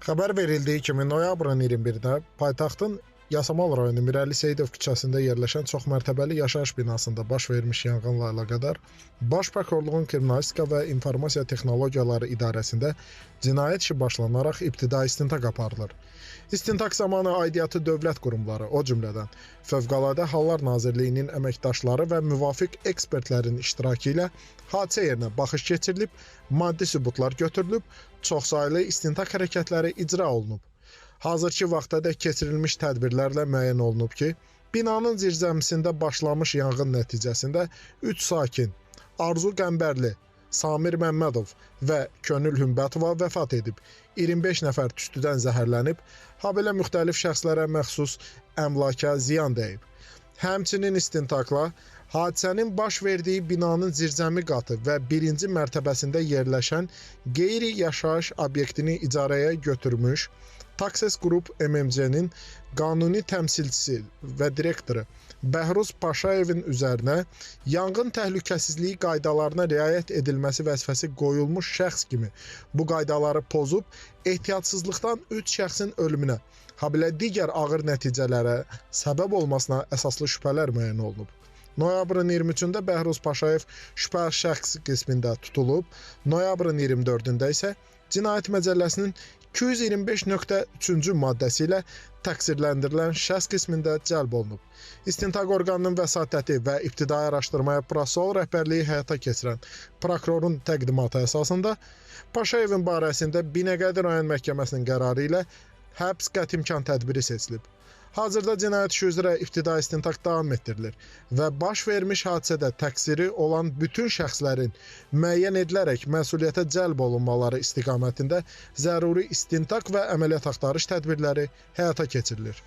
Xəbər verildiyi kimi noyabrın 21-də paytaxtın Yasamal rayonu Mirəli Seyidov küçəsində yerləşən çoxmərtəbəli yaşayış binasında baş vermiş yanğınla əlaqədar Baş Prokurorluğun Kriminalistika və İnformasiya Texnologiyaları İdarəsində cinayət işi başlanaraq ibtidai istintaq aparılır. İstintaq zamanı aidiyyatı dövlət qurumları, o cümlədən Fövqəladə Hallar Nazirliyinin əməkdaşları və müvafiq ekspertlərin iştirakı ilə hadisə yerinə baxış keçirilib, maddi sübutlar götürülüb, çoxsaylı istintaq hərəkətləri icra olunub. Hazırki vaxtadək keçirilmiş tədbirlərlə müəyyən olunub ki, binanın zirzəmisində başlamış yanğın nəticəsində 3 sakin Arzu Qəmbərli, Samir Məmmədov və Könül Hümbətova vəfat edib, 25 nəfər tüstüdən zəhərlənib, habelə müxtəlif şəxslərə məxsus əmlaka ziyan dəyib. Həmçinin istintaqla hadisənin baş verdiyi binanın zirzəmi qatı və birinci mərtəbəsində yerləşən qeyri-yaşayış obyektini icarəyə götürmüş Taxes Group MMC-nin qanuni təmsilçisi və direktoru Bəhruz Paşayevin üzərinə yanğın təhlükəsizliyi qaydalarına riayət edilməsi vəzifəsi qoyulmuş şəxs kimi bu qaydaları pozub ehtiyatsızlıqdan 3 şəxsin ölümünə, habelə digər ağır nəticələrə səbəb olmasına əsaslı şübhələr müəyyən olunub. Noyabrın 23-də Bəhruz Paşayev şübhəli şəxs qismində tutulub, noyabrın 24-də isə Cinayət Məcəlləsinin 225.3-cü maddəsi ilə təqsirləndirilən şəxs qismində cəlb olunub. İstintaq orqanının vəsatəti və ibtidai araşdırmaya prosessual rəhbərliyi həyata keçirən prokurorun təqdimatı əsasında Paşayevin barəsində Binəqədi rayon məhkəməsinin qərarı ilə həbs qətimkan tədbiri seçilib. Hazırda cinayət işi üzrə ibtidai istintaq davam etdirilir və baş vermiş hadisədə təqsiri olan bütün şəxslərin müəyyən edilərək məsuliyyətə cəlb olunmaları istiqamətində zəruri istintaq və əməliyyat axtarış tədbirləri həyata keçirilir.